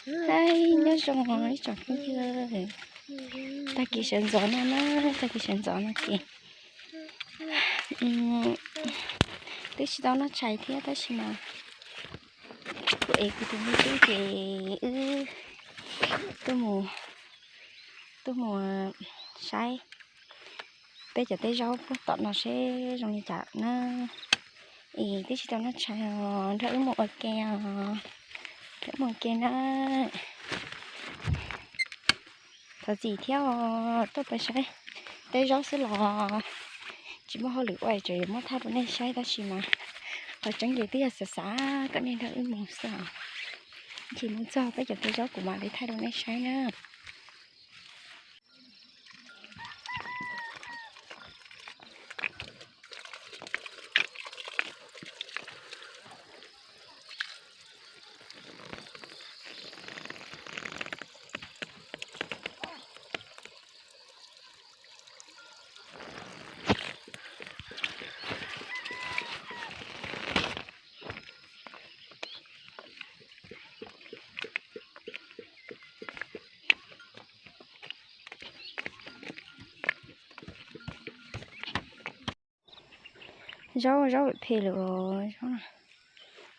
Hais nyob zoo ib tsoom phooj ywg, tag kis sawv ntxov no na, tag kis sawv ntxov no ces twb tsis tau noj tshais thiab tab sis mas kuv ev kuv tus me tub ces wb tuaj mus, tuaj mus saib peb cov teb zaub puag tom no seb zoo li cas na. Es twb tsis tau noj tshais os, nrog wb mus ua ke os, nrog wb mus ua ke na. Thov txim thiab os, tuaj pais saib teb zaub xwb los tsis muaj hauj lwm ua, tseem yuav muab thaij rau nej saib tab sis mas qhov tseeb ces twb yog xav xav kom nej nrog wb mus xwb os. Ces mus txog peb cov teb zaub kuv mam li thaij rau nej saib na. Zaub, zaub phem lawm os, zaub no.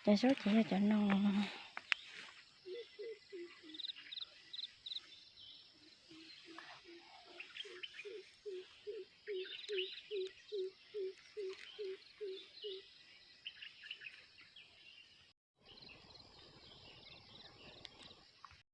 Cov zaub ces yog cov no.